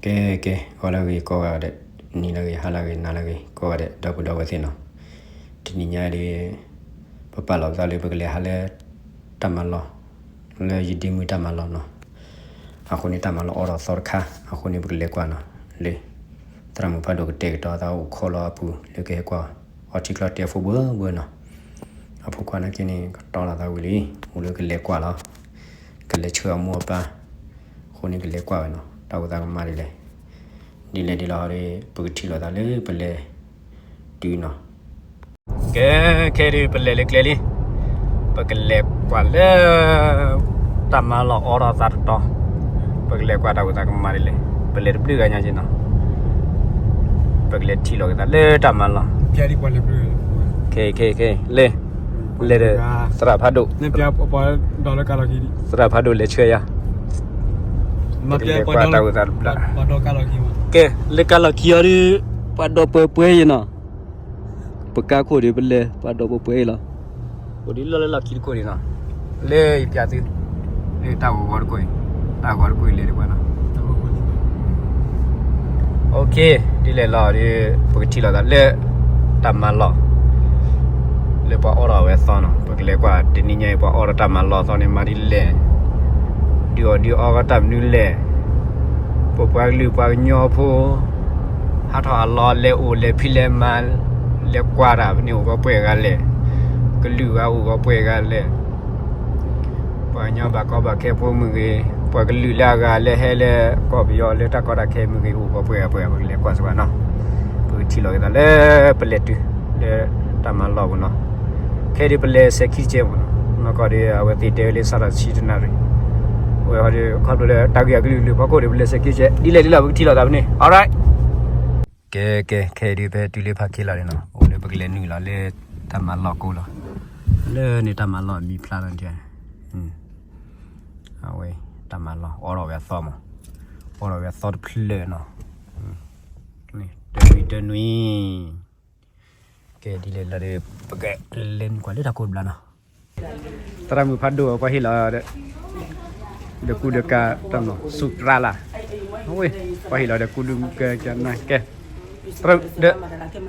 ကဲ ကဲ ဂီၤလၢအဂ့ၤကိးဂၤဒဲး, နံၤလၢအဂ့ၤ ဟါလၢအဂ့ၤ နၤလၢအဂ့ၤ ကိးဂၤဒဲး ဒီပုၢ်ဒီဝဲၢ်သ့ၣ်နီၤ, တနံၤညါအံၤဒီး ပပာ်လီၤပသးလၢပကလဲၤဟးလၢ တၢ်မၤလီၢ်, လၢယဒ့မုၣ်တၢ်မၤလီၢ်နီၤ, အဃိန့ၣ်တၢ်မၤလီၢ်အိးထီၣ်သီတခါ အဃိန့ၣ်ပကလဲၤကွၢ်နီၤ, လၢ သရၣ်မုၣ်ဖးဒိၣ်ကတဲာ်ကတီၤသးအိၣ်ခိးလီၤအပူၤ လၢကဟဲကွၢ် အီထံကျီတဲာ်အဖိဘှီဘှီနီၤ, အဖိခွါနာ်က့န့ၣ် ကတီၤလီၤသးဝံၤလံ, အိၣ်လၢကလဲၤကွၢ်လီၤ, ကလဲၤဆှၢအမိၢ်အပၢ်, အဃိန့ၣ်ကလဲၤကွၢ်ဝဲနီၤ, တၢ်အိၣ်သးကမၤဒ်လဲၣ်, ဒ်လဲၣ်ဒ်လဲၣ်ဒီး ပကထံၣ်လိာ်သးလၢပလဲၤတုၤနီၤ ကဲ ခဲအံၤဒုး ပလဲၤလၢကျဲလံ, ပကလဲၤကွၢ်လၢ တၢ်မၤလီၢ်အိးထီၣ်သးတတီၤ, ပကလဲၤကွၢ်တၢ်အိၣ်သးကမၤဒ်လဲၣ်, ပလဲၤတဘျုးဂၤညါက့နီၤ, ပကလဲၤထံၣ်လိာ်က့ၤသးလၢတၢ်မၤလီၢ်, ခဲ ခဲ ခဲ လဲၤ လဲၤဒီး သရၣ်ဖးဒိၣ်, သရၣ်ဖးဒိၣ်လဲၤဆှၢယၤ, ပကလဲၤကွၢ်တၢ်အိၣ်သးတဘျုး, ကဲ လၢကါလီၢ်ခံအံၤဒုး ပှၤဒီးပှဲၤပှဲၤအံၤနီၤ ပကါခိၣ်ဒီးပလဲၤ ပှၤဒီးပှဲၤပှဲၤအံၤလီၤ, အိၣ်ဒ်လီၢ်လၢလီၢ်ခံတခိၣ်န့ၣ်နီၤ, လၢယပျးသု, လၢတၢ်ဂီၤဂီၤတခိၣ်အံၤ, တၢ်ဂီၤတခိၣ်အံၤလဲၤတပှဲၤနီၤ, အိၣ်ခ့ ဒ်လဲၣ်လီၤဒီး ပကထံၣ်လိာ်သးလၢ တၢ်မၤလီၢ် လၢပှၤအိးထီၣ်ဝဲသီနီၤ, ပကလဲၤကွၢ်တနံၤညါအံၤ ပှၤအိးထီၣ်တၢ်မၤလီၢ်သီန့ၣ် မၤဒ်လဲၣ်, ဒုးအီၣ်ဒုးအီကီတၢ်မနုၤလဲၣ်, ပပှၤကလုာ်ပှၤကညီဖိ ဟးထီၣ်ဟးလီၤ လဲၤအိၣ်လဲၤဖံးလဲၤမၤ လဲၤကွၢ်တၢ်ဖဲန့ၣ် အိၣ်ဂီၤပှဲၤဂၤလဲၣ်, ကလုာ်ဂၤအိၣ်ဂီၤပှဲၤဂၤလဲၣ်, ပှၤကညီဘၣ်ကီဘၣ်ခဲဖိမ့ၢ်ဂ့ၤ, ပှၤကလုာ်လၢအဂၤလၢဟဲလၢကီၢ်ပယီၤလၢတၢ်ကီတၢ်ခဲမ့ၢ်ဂ့ၤ အိၣ်ဂီၤပှဲၤဂၤပှဲၤဂၤ ပကလဲၤကွၢ်စ့ၢ်ကီးနီၤ, ပကထံၣ်လိာ်က့ၤသးလၢပလဲၤတုၤ လၢတၢ်မၤလီၢ်ပူၤနီၤ, ခဲအံၤဒုးပလဲၤစဲးခံတကဲးမ့ၢ်နီၤ, နီၢ်ကီၢ်ဒီးအဝဲသ့ၣ်တဲဝဲလၢစးထီၣ်ဆံတနၣ်ရံၣ်, အဝဲဟီဒီးခီဖျိလၢတၢ်ဂ့ၢ်အကလုာ်ကလုာ်ဖီခိၣ်ဒီး ပလဲၤစဲးခံတကဲး ဒ်လဲၣ်ဒ်လဲၣ် ပကထံၣ်လိာ်သးဖဲန့ၣ် alright. ကဲ ကဲ ခဲအံၤဒုး ပဟဲတုၤလၢဖးခ့လီၤန့ၣ်နီၤ, အိၣ်လၢပကလဲၤနုာ်လီၤလၢတၢ်မၤလီၢ်ကိးလီၤ, လၢန့ၣ်တၢ်မၤလီၢ်မံဖျါလီၤန့ၣ်, အဝဲ တၢ်မၤလီၢ်အိးထီၣ်ဝဲအသီမး, အိးထီၣ်ဝဲအသီတဖျၢၣ်နီၤ, တနွံတနွံ, ကဲဒ်လဲၣ်လီၤဒီး ပကလဲၤနုာ်ကွၢ်လၢတၢ်ကိးတဘျီနီၤ, သရၣ်မုၣ်ဖးဒိၣ်ပှၤဟ့ၣ်လီၤ ဒီးကူဒီးကၤတၢ်မၤ စူပြါလၢ်, ပှၤဟ့ၣ်လီၤဒီးကူဒီးကၤကနၤ ကဲ, ဒီ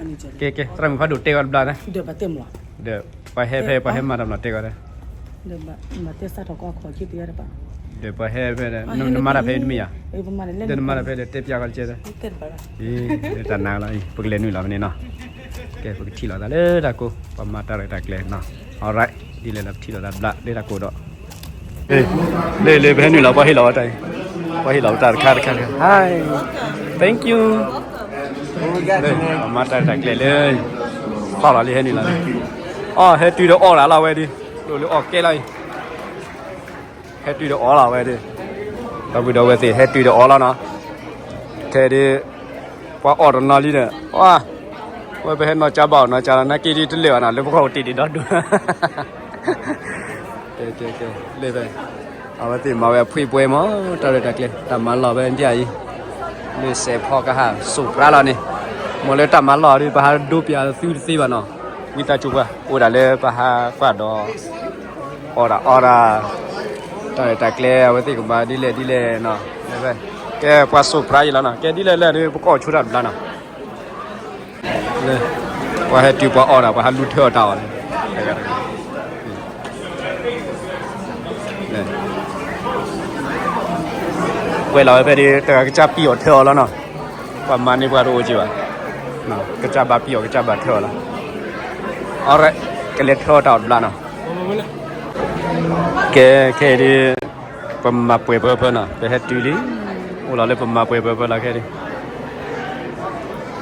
း, ကဲ ကဲ သရၣ်မုၣ်ဖးဒိၣ်တဲဂီၤတဘျီန့ၣ်, ဒီးပှၤဟဲဖဲပှၤဟဲမၤတၢ်မၤတဲဂီၤဒီး, ဒီးပှၤဟဲဖဲ နမၤတၢ်ဖဲတမ့ၢ်ဧါ, ဒီးနမၤတၢ်ဖဲဒီးတဲပျးဂီၤတကဲဒီး, တၢ်နါလီၤအံၤ ပကလဲၤနုာ်လီၤဖဲန့ၣ်နီၤ, ကဲ ပကထံၣ်လိာ်သးလၢတၢ်ကိး ပှၤမၤတၢ်ရဲၣ်တၢ်ကျဲၤနီၤ, alright ဒ်လဲၣ်လီၤ ပထံၣ်လိာ်သးဘျးလၢတၢ်ကိးဒီး လၢ လၢ ပဟဲနုာ်လီၤ ပှၤဟ့ၣ်လီၤဝဲတၢ်အံၤ, ပှၤဟ့ၣ်လီၤဝဲတၢ်တခါတခါတခါ hi, thank you, လၢ ပှၤမၤတၢ်ရဲၣ်တၢ်ကျဲၤလၢ သီၣ်လီၤလံ ဟဲနုာ်လီၤ, အီ ဟဲတုၤဒီးအီၣ်တၢ်လီၤဝဲဒုး, ဒိၣ်လၢအီၣ်ကဲလီၤအံၤ, ဟဲတုၤဒီးအီၣ်လီၤဝဲဒုး, ဒီပုၢ်ဒီဝဲၢ်သ့ၣ် ဟဲတုၤဒီးအီၣ်လီၤနီၤ, ခဲဒုး ပှၤအီၣ်တနီၤလံဒီး ပှၤ ဝဲပဟဲနီၢ်ကၠါဘၣ်အီၣ်နီၢ်ကၠါလီၤ နာ်က့ဒုးတလၢာ်ဘၣ်နီၤ လၢပကအိၣ်တ့ၢ်ဒံးဒီဒူၣ် ကဲ ကဲ ကဲ လၢ အဝဲသ့ၣ်မၤဝဲအဖှ့ၣ်ပှဲၤမး တၢ်ရဲၣ်တၢ်ကျဲၤ တၢ်မၤလီၢ်ဖဲဒ်အံၤ, လၢစဲးဖီကဟၣ် စိာ်ပြါလီၤန့ၣ်, မ်လၢတၢ်မၤလီၢ်ဒုး ပဟးဒိပၠးသုတသ့ဘၣ်နီၤ, ဝံသးစူၤပှၤ အိၣ်ဒၣ်လၢပဟးကွၢ်ဒီး အီၣ်တၢ်အီတၢ် တၢ်ရဲၣ်တၢ်ကျဲၤ အဝဲသ့ၣ်ကမၤဒ်လဲၣ်ဒ်လဲၣ်နီၤ, ကဲပှၤစိာ်ပြါယံၤလီၤနီၤ, ကဲဒ်လဲၣ်လဲၣ်ဒုး ပကအီၣ်ဆိတၢ်တဘျီနီၤ ပှၤဟဲတုၤပှၤအီၣ်တၢ် ပှၤဟးလူၤထၢအီၣ်တၢ်အီၣ်န့ၣ်, ကွဲးလီၤဝဲဖဲဒၣ် တဂၤကစၢ်ပံအီၣ်ထၢအီၣ်လီၤနီၤ, ပှၤမၤန့ၢ်ပှၤတအိၣ်က့ၤဘၣ်, ကစၢ်ဘၣ်ပံအီၣ် ကစၢ်ဘၣ်ထၢအီၣ်လီၤ, အီၣ်ရဲၣ် ကလဲၤထၢအီၣ်တၢ်အီၣ်တဘျီနီၤ, ကဲခဲအံၤဒုး ပမၤပှဲၤပၢၢ်ပၢၢ်နီၤ, ပဟဲတုၤလံ, အိၣ်လီၤလၢပမၤပှဲၤပၢၢ်ပၢၢ်လီၤခဲအံၤဒုး,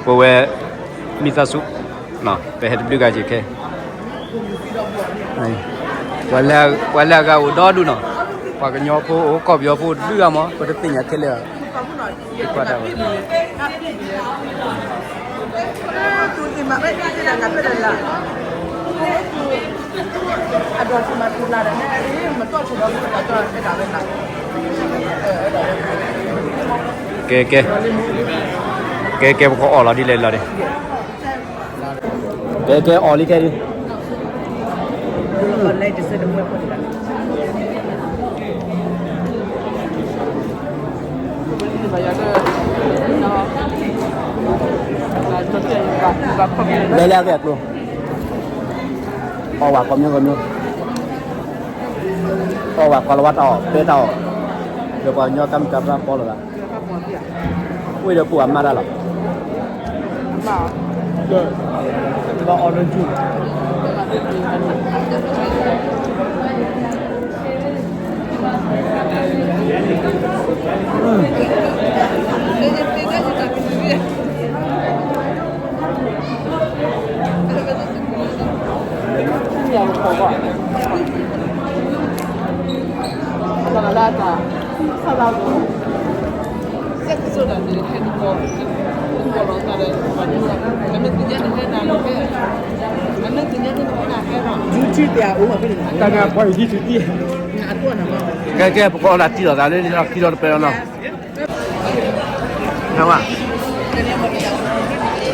ပဝဲ မံသးစူၤ, ပဟဲတဘျုးဂၤက့ၤခဲ, ပှၤလၢအဂၤအိၣ်ဒီဒူၣ်နီၤ, ပှၤကညီဖိအိၣ် ကီၢ်ပယီၤဖိအိၣ်တဘျုးဂၤမး ပတသ့ၣ်ညါခဲလၢာ်ဘၣ်, ပကွၢ်တၢ်ဝဲ ကဲ ကဲ ကဲ ပကအီၣ်လီၤဒ်လဲၣ်လီၤဒံး, ကဲ ကဲ အီၣ်လံခဲဒံး, ကဲ ကဲ အီၣ်လံခဲဒံး, ကဲ ကဲ အီၣ်လံခဲဒံး, လဲၤလၢအဂ့ၢ်အကျိၤ, အီၣ်ဝဲကိးမံၤကိးမံၤ, အီၣ်ဝဲကိးလီၤဝါတၢ်အီၣ် ပဲတၢ်အီၣ်, ဒီးပှၤကညီကမၣ်ကမၣ်ပီလိာ်သး, အိၣ်ဒီးပှၤမၤတၢ်လီၤ. ကဲ ကဲ ပကအီၣ်လၢတံၢ်လီၤသးလၢ လီၢ်ခံလီၤတပဲလီၤနီၤ.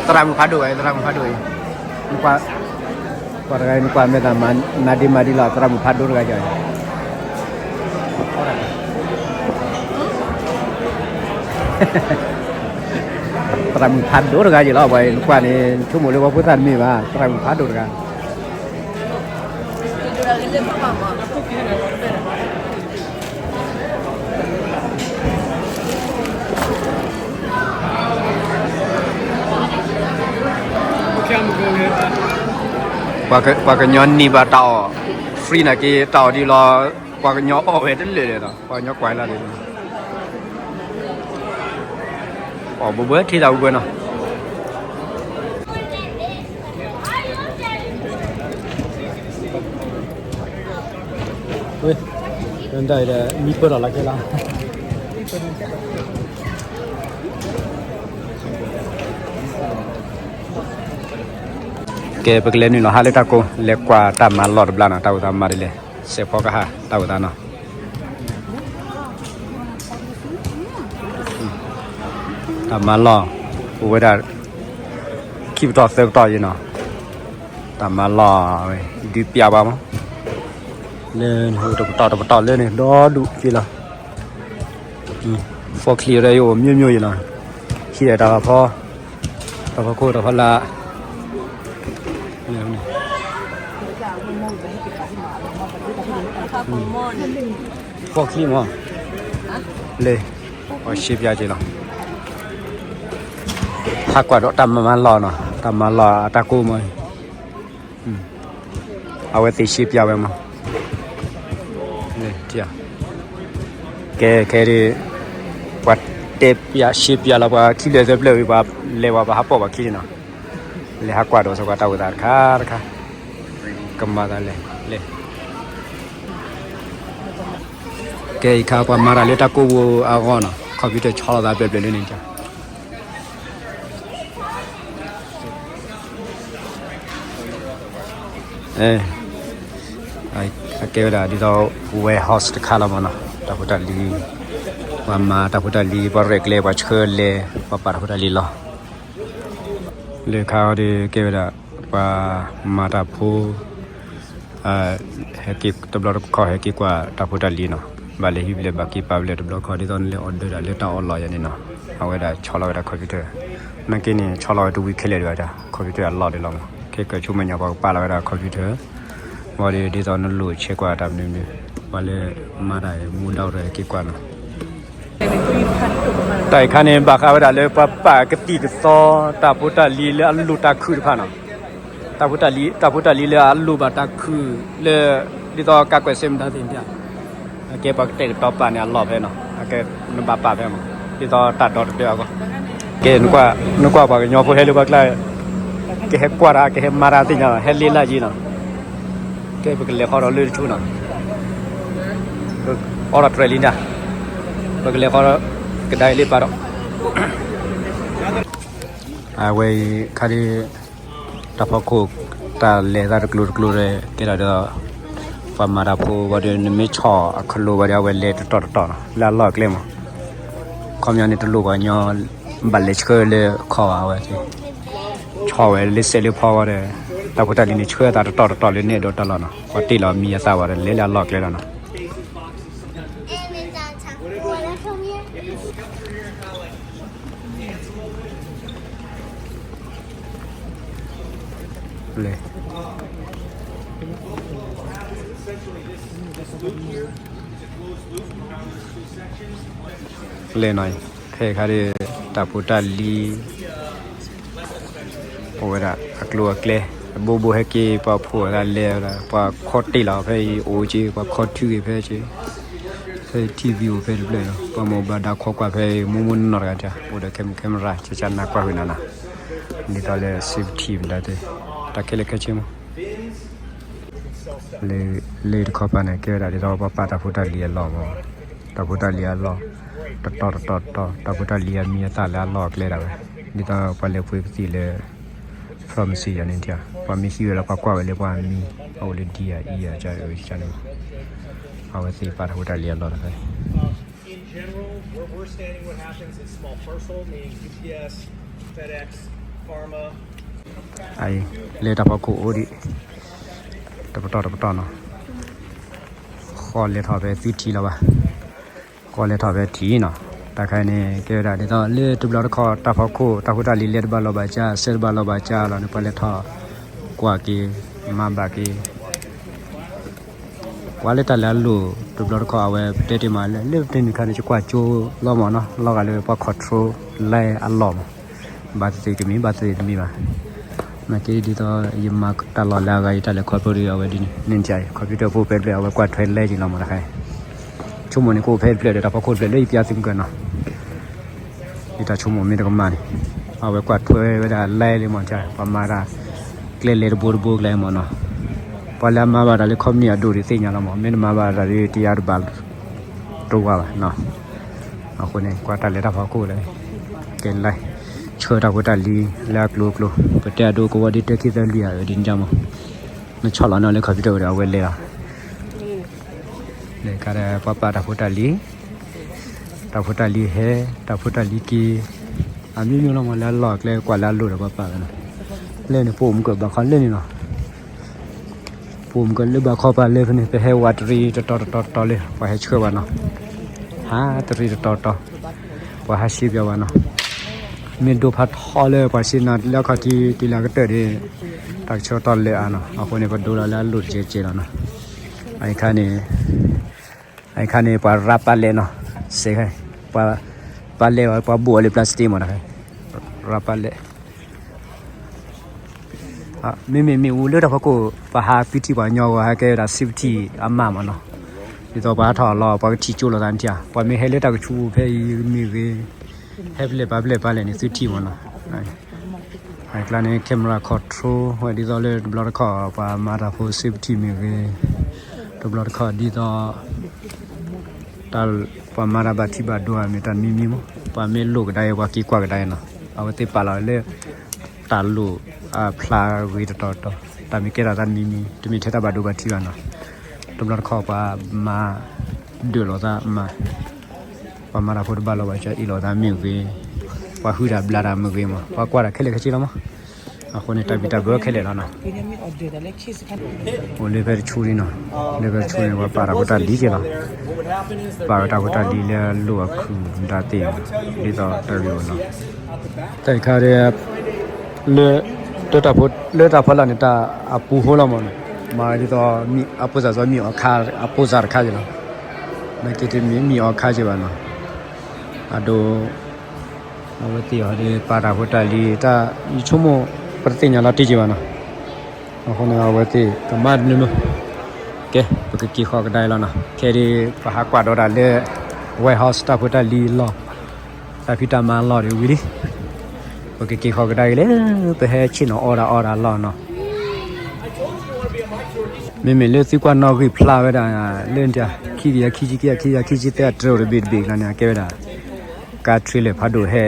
သရၣ်မုၣ်ဖးဒိၣ်ဂၤအံၤ, သရၣ်မုၣ်ဖးဒိၣ်အံၤ, နကွၢ်, ကွၢ်တဂၤအံၤ နကွၢ်မဲာ်သးမၤနးဒ့မၤဒ်လီၤ, သရၣ်မုၣ်ဖးဒိၣ်တဂၤအံၤ, သရၣ်မုၣ်ဖးဒိၣ်တဂၤအံၤလီၤ. ပှၤနကွၢ်န့ၣ် နဆိကမိၣ်လၢပှၤဖိသၣ်တမ့ၢ်ဘၣ်, သရၣ်မုၣ်ဖးဒိၣ်တဂၤ. ပှၤကညီန့ၢ်ဘၣ်တၢ်အီၣ် free နာ်က့ တၢ်အီၣ်ဒ်လီၤ, ပှၤကညီအီၣ်ဝဲတလၢာ်လၢာ်ဒီး ပှၤကညီကွၢ်လၢ်လၢာ်, အီၣ်ဘှဲဘှဲထံသးဘှဲဘှဲနီၤ. ဝဲ, ဒီးမံပၢၢ်ထီၣ်လီၤခဲလၢာ်. ကဲ ပကလဲၤနုာ်လီၤဟးလၢတၢ်ကိး လဲၤကွၢ်တၢ်မၤလီၢ်တဘျီနီၤ, တၢ်အိၣ်သးမၤဒ်လဲၣ်, စဲးဖီကဟၣ်တၢ်အိၣ်သးနီၤ. တၢ်မၤလီၢ်, အိၣ်ဝဲဒၣ် ခံပတီၢ်သၢပတီၢ်ယံၤနီၤ, တၢ်မၤလီၢ်ဝဲ, ဒုးပျးဘၣ်မး, လၢတပတီၢ်တပတီၢ်လၢန့ၣ် ဒီဒူၣ်က့လီၤ. ဖီၣ်ချံဝဲဒၣ်ယအိၣ် မျိုးမျိုး ယလီၤ, ဟံးဒီးတၢ်ဖီ, တၢ်ဖီခိၣ် တၢ်ဖီလာ်, ဖီၣ်ချံမး, လၢ, အီၣ်ရှဲပၠးက့လီၤ. ဟးကွၢ်ဒီးတၢ်မၤလီၢ်နီၤ, တၢ်မၤလီၢ်အတၢ်ကိးမး, အဝဲသ့ၣ်ရှဲပၠးဝဲမး, ကဲခဲဒ်, ပှၤတဲပၠးရှဲပၠးလီၤ ပှၤခံဖျၢၣ်သၢဖျၢၣ်ဝံၤ ပှၤလဲၤဝဲ ပှၤဟးပိာ်ပှၤခံန့ၣ်နီၤ, လဲၤဟးကွၢ်ဒီးစ့ၢ်ကီးတၢ်အိၣ်သးတခါတခါ, ကမၤသးလဲၣ်, လဲၤ ကဲအံၤခါ ပှၤမၤတၢ်လၢတၢ်ကိးပူၤအဂီၢ်နီၤ, ခီပံထၢၣ်ဆီလီၤသးဘျဲၣ်ဘျဲၣ်လၢန့ၣ်, အကဲဝဲဒၣ်ဒ်သိး warehouse တခါလီၤမးနီၤ, တၢ်ဖိတၢ်လံၤ, ပှၤမၤတၢ်ဖိတၢ်လံၤ ပှၤရဲၣ်ကျဲၤ ပှၤဆှၢလဲၤ ပှၤပာ်တၢ်ဖိတၢ်လံၤလီၤ. လၢခါအံၤဒီးကဲဝဲဒၣ် ပှၤမၤတၢ်ဖိ ဟဲက့ၤတဘျီတခီၣ် ဟဲက့ၤကွၢ်တၢ်ဖိတၢ်လံၤနီၤ, ဘၣ်လဲၤဟံးဘျဲၣ် ဘၣ်က့ၤပာ်ဘျဲၣ်တဘျီတခီၣ် ဒ်သိးနလဲၤ order ဒၣ်လၢတၢ်အီၣ်လီၢ်ယၤန့ၣ်နီၤ, အဝဲဒၣ်ဆီလီၤဝဲဒၣ် computer, နာ်က့န့ၣ် ဆီလီၤဝဲတဝံၤခဲလၢာ်ဒံးဘၣ်, computer အလီၢ်ဒံးလီၤမး, ခဲကၢၤဆူမဲာ်ညါ ပှၤကပာ်လီၤဝဲဒၣ် computer, ဘၣ်ဒီးဒ်သိးနလိၣ်ဆဲးကွၢ်တၢ်မနုၤမနုၤ, ပှၤလၢမၤတၢ်မူဒါရၢက့ၤကွၢ်နီၤ. တၢ်အံၤခါန့ၣ် ဘၣ်ဃးဝဲဒၣ်လၢပှၤပာ်ကသံၣ်ကသီ တၢ်ဖိတၢ်လံၤလၢအလိၣ်တၢ်ခုၣ်တဖၣ်နီၤ, တၢ်ဖိတၢ်လံၤ, တၢ်ဖိတၢ်လံၤလၢအလိၣ်ဘၣ်တၢ်ခုၣ်လၢ ဒ်သိးကးကွဲးစဲမတၤသ့ၣ်တဖၣ်, အကဲပှၤကတဲာ်ကတီၤပာ်န့ၣ်အလီၢ်ဖဲနီၤ, အကဲနဘၣ်ပာ်ဖဲမး, ဒ်သိးတၢ်ဒီတဒၢအဂီၢ်, ကဲ နကွၢ်ပှၤကညီဖိဟဲလၢပှၤကျါ, ကဟဲကွၢ်တၢ် ကဟဲမၤတၢ်သ့ၣ်ညါ ဟဲလ့လၢ်ယံၤနီၤ, ကဲပကလဲၤဃီဒီးလၢတဆူနီၤ, အီၣ်ဒီးတြဲၤလံဒၣ်, ပကလဲၤဃီဒီး ကဒါအံၤလၢပာ်ဒီး အဝဲအံၤခါဒ် တၢ်ဖီခိၣ် တၢ်လဲၤသးတကျိၤတကျိၤဒီး ကဲဒၣ်ဒီး ပှၤမၤတၢ်ဖိဝံၤဒီး နမ့ၢ်ဆီၣ်အချိဝံၤဒီး အဝဲလဲၤတတီၤတတီၤနီၤ လၢအလီၢ်အကျဲမး, ခီပညီန့ၣ် တလိၣ်ပှၤကညီ ဘၣ်လဲၤဆှၢလၢခီၣ်ဘၣ်ဝဲ, ဆီၣ်ဝဲလၢစဲးလၢဖီဝံၤဒီး တၢ်ဖိတၢ်လံၤန့ၣ် ဆှၢသးတတီၤတတီၤလၢန့ၣ်ဒီးတၢ်လီၢ်နီၤ, ပှၤတ့ၢ်လီၤမံၤအသးဝံၤဒီး လဲၤလၢအလီၢ်အကျဲလီၤနီၤ. အ လဲၤ လဲၤနီၤ ဖဲခါဒီး တၢ်ဖိတၢ်လံၤ အိၣ်ဝဲဒၣ်အကျိၤအကျဲ အဘိဘိဟဲက့ၤ ပှၤဖိးအသးလဲၤဝဲဒၣ် ပှၤခီတ့ၢ်လီၤဖဲအံၤအိၣ်က့ၤ ပှၤခီထုက့ၤဖဲက့ၤ ဖဲထံၣ်ဝံၤအိၣ်ဖဲတဖျၢၣ်လီၤ ပှၤမိၢ်ဘၣ်ဒါခီကွၢ်ဖဲအံၤ မူမူနီၢ်နီၢ်တဂၤတၢ် အိၣ်ဒီး camera ကၠၢ်ကၠၢ်နၢ်ကွၢ်ဝဲနၤနၤ ဒ်သိးလၢ safety မတၤသ့ၣ် တၢ်ခဲလၢာ်ခဲဆ့မး လၢတခီပၤန့ၣ် ကဲဝဲဒၣ်ဒ်သိးပှၤပာ်တၢ်ဖိတၢ်လံၤအလီၢ်မး တၢ်ဖိတၢ်လံၤအလီၢ် တတီၤတတီၤတတီၤ တၢ်ဖိတၢ်လံၤအမံၤအသၣ်လၢအလီၢ်အကျဲဒၣ်ဝဲ ဒ်သိးပှၤလဲၤပှ့ၤကသံၣ်လၢ pharmacy ယၤန့ၣ် ပှၤမ့ၢ်ဟံးဝဲလီၤ ပှၤကွၢ်ဝဲလၢပှၤမံၤ အအိၣ်လၢ D ယၤ E ယၤ ကၠၢ်အၢကၠၢ်န့ၣ် အဝဲသ့ၣ်ပာ်တၢ်ဖိတၢ်လံၤအလီၢ်တဖၣ် လၢတၢ်ဖီခိၣ်အိၣ်ဒံး တပတီၢ်တပတီၢ်နီၤ ဃီလဲၤထီၣ်ဖဲသုထံၣ်လီၤဘၣ် ဃီလဲၤထီၣ်ဖဲထံၣ်နီၤ တၢ်ခါအံၤန့ၣ် ကဲဝဲဒၣ်ဒ်သိးလၢတဘျီတခီၣ် တၢ်ဖီခိၣ် တၢ်ဖိတၢ်လံၤလဲၤတဘၣ်လီၤဘၣ်ကၠၢ် ဆဲးတဘၣ်လီၤဘၣ်ကၠၢ်လီၤန့ၣ် ပှၤလဲၤထီၣ်ကွၢ်က့ၤ မၤဘၣ်က့ၤ ကွၢ်လၢတၢ်လၢအလိၣ် တဘျီတခီၣ်အဝဲပတဲတ့ၢ်မးလၢ လၢပတဲနုာ်ခါန့ၣ် ယကွၢ်ကၠိလီၤမးနီၤ လီၤဂာ်လၢပှၤ control လဲအလီၢ်မး ဘၣ်သ့ၣ်သ့ၣ်တမံၤ ဘၣ်သ့ၣ်သ့ၣ်တမံၤဘၣ် နာ်က့ဒ်သိးယမၤတၢ်လီၢ်လၢအဂၤ ယတၢ်လဲၤခီဖျိဒီးအဝဲဒ်န့ၣ် န့ၣ်ကၠၢ် computer ဖိဖဲတဖျၢၣ် အဝဲကွၢ်ထွဲလဲက့ၤလီၤမးတခါ ဆိကမိၣ်န့ၣ် ကအိၣ်ဖဲတဖျၢၣ်ဒီး တၢ်ဖီခိၣ်တဖျၢၣ်လၢယပျးသုမုၢ်ကနီၤ ယတၢ်ဆိကမိၣ်မ့ၢ်တကမၣ်န့ၣ် အဝဲကွၢ်ထွဲဝဲဒၣ်လဲလံမး ပှၤမၤတၢ် ကျဲလဲၤတဘိတဘိကျဲမးနီၤ ပှၤလၢအမၤဘၣ်တၢ်လၢ ခီပနံၣ်အဒိၣ်ဒံးသ့ၣ်ညါလီၤမး မ့ၢ်တမၤဘၣ်တၢ်ဒ်တယါတဘၣ် တဝါဘၣ်နီၤ အဃိန့ၣ် ကွၢ်တၢ်လဲၤတၢ်ဖီခိၣ်လၢ ကဲလဲ ဆှၢတၢ်ဖိတၢ်လံၤလၢအကျိၤအကျိၤ ပတဲအဒိကဝီၤဒ်တၢခံသၢလွံၢ်ဧါ အဒ်န့ၣ်မး နဆီၣ်လီၤန့ၣ်လၢ computer ဒီးအဝဲလဲၤလီၤ လဲၤခါဒီးပှၤပာ်တၢ်ဖိတၢ်လံၤ တၢ်ဖိတၢ်လံၤဟဲ တၢ်ဖိတၢ်လံၤက့ၤ အမျိုးမျိုးလီၤမး လၢအလီၢ်အကျဲ ကွၢ်လၢအလိၣ်ဒီးပှၤပာ်ဝဲနီၤ လၢန့ၣ် ပအိၣ်မုၢ်ကဘၣ်ခီလၢန့ၣ်လီၤ ပအိၣ်မုၢ်ကလၢဘၣ်ခီပာ်လၢဖဲန့ၣ် ပဟဲဝးတရံးတတီၤတတီၤတတီၤလၢ ပှၤဟဲဆှၢဝဲနီၤ ဟးတရံးတတီၤတီၤ ပှၤဟးဆှၢပျီဝဲနီၤ မ့ၢ်ဒိဖးထီလၢပှၤဆ့ၣ်နီၤလၢအခီၣ်ထံးတုၤလၢအကတၢၢ်ဒီး တၢ်ကဆှီတီၢ်လၢအါနီၤ အဃိန့ၣ် ပဒိလီၤလၢအလိၣ်တကဲးကဲးလီၤနီၤ အခါန့ၣ် အခါန့ၣ် ပှၤရၤပာ်လဲၣ်နီၤ စဲးခါ ပှၤပာ်လဲၣ်ဝဲ ပှၤဘိၣ်အီၤလၢ plastic မးတခါ ရၤပာ်လဲၣ် မ့မ့ၢ်မ့ၣ်အူလၢတၢ်ဖီခိၣ် ပှၤဟးသုထံၣ်ပှၤကညီဂီၢ် ဟဲကဲဝဲဒၣ် safety အမးမးနီၤ ဒ်သိးပှၤဟးထီၣ်အလီၢ် ပှၤကထံၣ်ကၠိလိာ်သးနထံၣ်ဧါ ပှၤမ့ၢ်ဟဲလၢတၢ်ကဆူးဖဲအံၤမ့ၢ်ဂ့ၤ ဟဲဖျဲၣ်ပာ်ဖျဲၣ်ပာ်လဲၣ်န့ၣ် သုထံၣ်မးနီၤ အကျါန့ၣ် camera control ဝဲဒ်သိးလၢတဘျီတခီၣ် ပှၤမၤတၢ်ဖိ safety မ့ၢ်ဂ့ၤ တဘျီတခီၣ်ဒ်သိး တၢ်ပှၤမၤတၢ်ဘၣ်ထံဘၣ်ဒိမ့ၢ်တၢ်မံၤမံၤမး ပှၤမ့ၢ်လိၣ်ကဒါအံၤ ပှၤက့ၤကွၢ်ကဒါအံၤနီၤ အဝဲသ့ၣ်ပာ်လီၤလၢ တၢ်လိၣ်အဖျါဂ့ၤတတီၤတီၤ တၢ်မ့ၢ်ကဲထီၣ်သးမံၤမံၤ တမ့ၢ်ထဲတၢ်ဘၣ်ဒိဘၣ်ထံးဘၣ်နီၤ တဘျီတခီၣ်ပှၤမၤဒၢးလိာ်သးမး ပှၤမၤတၢ်ဖိတဘၣ်လီၤဘၣ်ကၠၢ်အ့ၣ်လိာ်သးမ့ၢ်ဂ့ၤ ပှၤဟုၣ်တၢ်ဘျါတၢ်မ့ၢ်ဂ့ၤမး ပှၤကွၢ်တၢ်ခဲလၢာ်ခဲဆ့လီၤမး အဃိန့ၣ် တၢ်ဘံၣ်တၢ်ဘၢခဲလၢာ်လီၤနီၤ အိၣ်လၢဖဲတဆူန့ၣ်နီၤ လၢဖဲတဆူန့ၣ် ပှၤပာ်တၢ်ဖိတၢ်လံၤက့ၤလီၤ ပာ်ဝဲတၢ်ဖိတၢ်လံၤလၢအလိၣ်အခုၣ်မတၤသ့ၣ် ဒ်သိးတၢ်ဂ့ၢ်အိၣ်လီၤ တၢ်ခါဒီး လၢ လၢတၢ်ဖီလာ်န့ၣ် တၢ်အပူၤဃိလီၤမးနီၤ မၤဒ်သိး အပိၢ်စၢ်စီမ့ၢ်အီၤခါ အပိၢ်စၢ်တခါက့ၤလီၤ နာ်က့တမ့ၢ်မ့ၢ်အီၤခါက့ၤဘၣ်နီၤ အဒိ အဝဲသ့ၣ်အီၤဒီး ပာ်တၢ်ဖိတၢ်လံၤ တၢ်ယဆိကမိၣ် ပတသ့ၣ်ညါလီၤတံၢ်က့ၤဘၣ်နီၤ အဃိန့ၣ် အဝဲသ့ၣ်ကမၤတမံၤမံၤ ကဲ ပကက့ၤဃီၤကဒါအံၤလီၤနီၤ ခဲဒ် ပဟးကွၢ်ဒီးတၢ်လၢ White House တၢ်ဖိတၢ်လံၤအလီၢ် တၢ်ဖံးတၢ်မၤအလီၢ်ဒီးဝံၤလံ ပကက့ၤဃီၤကဒါအံၤလၢ ပဟဲဆ့ၣ်နီၤအီၣ်ဒၣ်အီၣ်ဒၣ်အလီၢ်နီၤ မ့မ့ၢ်လၢသုကွၢ်နီၣ်ဂံၢ်ဖျါဝဲဒၣ် လၢ ခံကယၤခံဆံခံ ခံကယၤခံဆံသၢ အတြဲၤအိၣ်တဘ့ၣ်တဘ့ၣ်ကျါန့ၣ် အကဲဝဲဒၣ် ကါ trailer ဖးဒိၣ်ဟဲ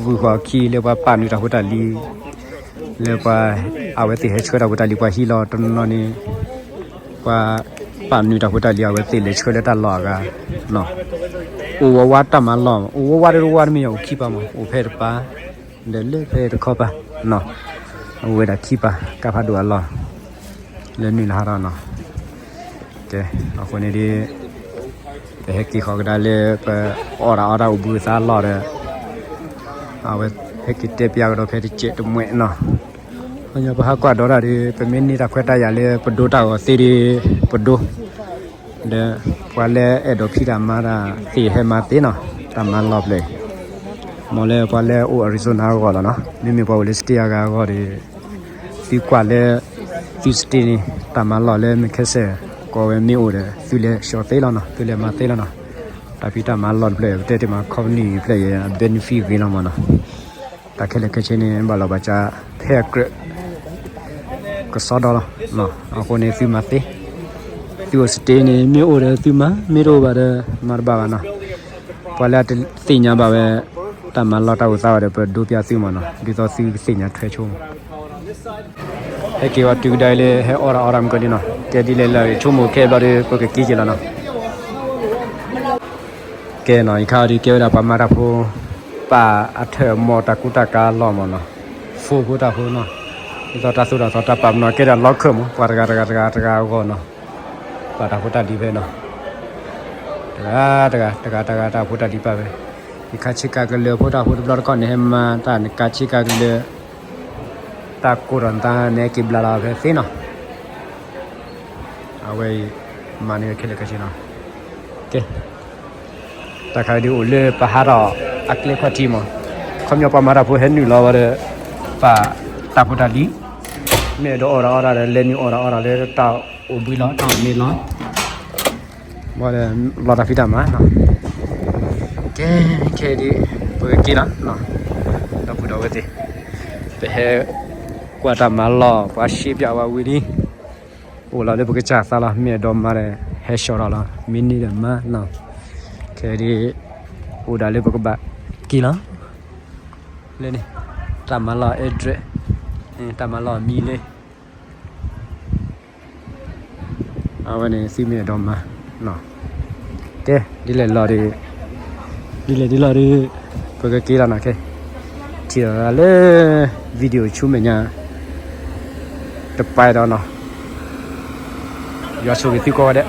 ဂုာ်ဃီၤခံလၢပှၤပာ်နုာ်တၢ်ဖိတၢ်လံၤ လၢပှၤ အဝဲသ့ၣ်ဟဲဆှၢတၢ်ဖိတၢ်လံၤ ပှၤဟံးလီၤတနီၤန့ၣ် ပှၤပာ်နုာ်တၢ်ဖိတၢ်လံၤ အဝဲသ့ၣ်လဲၤဆှၢလၢတၢ်လီၢ်အဂၤ အိၣ်ဝးဝးတၢ်မၤလီၢ် အိၣ်ဝးဝးတဝးတမ့ၢ် အိၣ်ခံပၤမး အိၣ်ဖဲတပၤ ဒီးလၢဖဲတခီပၤ အဝဲဒၣ်ခံပၤ ကါဖးဒိၣ်အလီၢ် လၢနုာ်လီၤဟးထီၣ်နီၤ ကဲ အဃိန့ၣ်ဒီး ပဟဲက့ၤဃီၤကဒါလၢ ပအီၣ်တၢ်အီတၢ်အိၣ်ဘှံးသါလီၢ်ဒီး အဝဲဟဲက့ၤတဲပျါကဒီးဖဲတစဲးတမှဲးနီၤ ပဟးကွၢ်ဒီးတၢ်ဒီး ပမ့ၢ်န့ၢ်တၢ်ခွဲးတၢ်ယာ်လၢပဒိတၢ်ဂီၤသ့ဒီး ပဒိ ဒီးပှၤလၢအဲၣ်ဒိးဖံးတၢ်မၤတၢ်သ့ဟဲမၤသ့နီၤ, တၢ်မၤလီၢ်ဖျၢၣ်အံၤ, မ်လၢပှၤလၢအိၣ် Arizona အဂီၢ်လီၤနီၤ, မ့မ့ၢ်ပှၤအိၣ်လၢ state အဂၤအဂီၢ်ဒီး သုကွၢ်လၢ သု state န့ၣ် တၢ်မၤလီၢ်လၢမ့ၢ်ခဲစဲၣ် ကိးဝဲမ့ၢ်အိၣ်ဒီး သုလဲၤဆှီသ့လီၤနီၤ, သုလဲၤမၤသ့လီၤနီၤ, တၢ်ဖံးတၢ်မၤလီၢ်တဖျၢၣ် ပတဲတ့ၢ်မး company တဖျၢၣ်အံၤ benefit ဂ့ၤလီၤမးနီၤ, တၢ်ခဲလၢာ်ခဲဆ့န့ၣ် ဘၣ်လီၤဘၣ်စး ဖဲအကြၢး ကစီဒီလီၤ, အဃိန့ၣ်သုမၤသ့, သုအိၣ် state န့ၣ် မ့ၢ်အိၣ်ဒီးသုမၤ, မ့ၢ်တအိၣ်ဘၣ်ဒီး မၤတဘၣ်ဘၣ်နီၤ, ပှၤလၢအတသ့ၣ်ညါဘၣ်ဝဲ တၢ်မၤလီၢ်တၢ်အိၣ်သးဘၣ်ဒီး ပဒိပျၢ်သုမးနီၤ, ဒ်သိးသုကသ့ၣ်ညါထွဲဆိမး, ဟဲက့ၤဝဲတုၤကဒါအံၤလၢ ဟဲအီၣ်တၢ်အီတၢ်မုၢ်ကီၢ်ဒံနီၤ, ကဲဒ်လဲၣ်လၢအဂ့ၤဆိကမိၣ်ခဲဘျီဒီး ပကက့ၤက့ၤလီၤနီၤ ကဲနီၤ, ယခါအံၤဒုးကဲဝဲဒၣ်ပှၤမၤတၢ်ဖိ ပာ်အထၢၣ်အမီၢ်တၢ်ကူတၢ်ကၤလီၢ်မးနီၤ, ဖိဖိတၢ်ဖိနီၤ, ဒ်သိးတၢ်သိၣ်တၢ်သီတၢ်ပာ်ပနီၣ်ကဲဒၣ်လီၢ်ခၢၣ်မး, ပှၤတဂၤတဂၤတဂၤတဂၤအဂီၢ်နီၤ, ပာ်တၢ်ဖိတၢ်လံၤဖဲနီၤ, တဂၤတဂၤတဂၤတဂၤတၢ်ဖိတၢ်လံၤပာ်ဖဲ, ယခါဆ့ကၤကလၢာ်ဖိတၢ်ဖိတဘျီတခီၣ်န့ၣ် ဟဲမၤတၢ်နကၤဆ့ကၤကလၢာ် တၢ်ကိၢ်ထီၣ်နသးန့ၣ် က့ၤဘျးလီၤဖဲသ့နီၤ, အဝဲအံၤ မၤန့ၢ်ဝဲခဲလၢာ်ခဲဆ့နီၤ, ကဲ တၢ်ခါဒုးအိၣ်လၢပဟးထီၣ်အကျဲခီၣ်ထံးမး, ခီပညီပှၤမၤတၢ်ဖိဟဲနုာ်လီၤဝဲဒီး ပာ်တၢ်ဖိတၢ်လံၤ, မ့ၢ်အဲၣ်ဒိးအီၣ်တၢ်အီတၢ်ဒီး လဲၤနုာ်အီၣ်တၢ်အီတၢ်လၢတၢ်အိၣ်ဘှံးလီၤ တၢ်အိၣ်မ့ၢ်လီၤ, ဘၣ်ဒီးလီၤတၢ်ဖံးတၢ်မၤနီၤ, ကဲ ခဲအံၤဒုး ပကက့ၤလီၤ, ဒီပုၢ်ဒီဝဲၢ်သ့ၣ်, ပဟဲကွၢ်တၢ်မၤလီၢ် ပှၤရှဲပၠးဝဲဝံၤလံ အိၣ်လီၤလၢပကစၢ်သးလီၤ, မ့ၢ်အဲၣ်ဒိးမၤဒီး ဟဲဆှီထီၣ်လီၤ, မ့ၢ်န့ၢ်ဒီးမၤနီၤ, ခဲအံၤဒုး အိၣ်ဒၣ်လၢပကဘၣ်က့ၤလီၤ, လၢန့ၣ် တၢ်မၤလီၢ် address, တၢ်မၤလီၢ်မံၤလၢ အဝဲန့ၣ် သုမ့ၢ်အဲၣ်ဒိးမၤ, ကဲ ဒ်လဲၣ်လီၤဒီး ဒ်လဲၣ်ဒ်လီၤဒီး ပကက့ၤလီၤနီၤ, ကဲ ထံၣ်ဒီးလၢ video ဆူမဲာ်ညါ တပၤဒီးနီၤ, ယွၤဆိၣ်ဂ့ၤသုကိးဂၤဒဲး,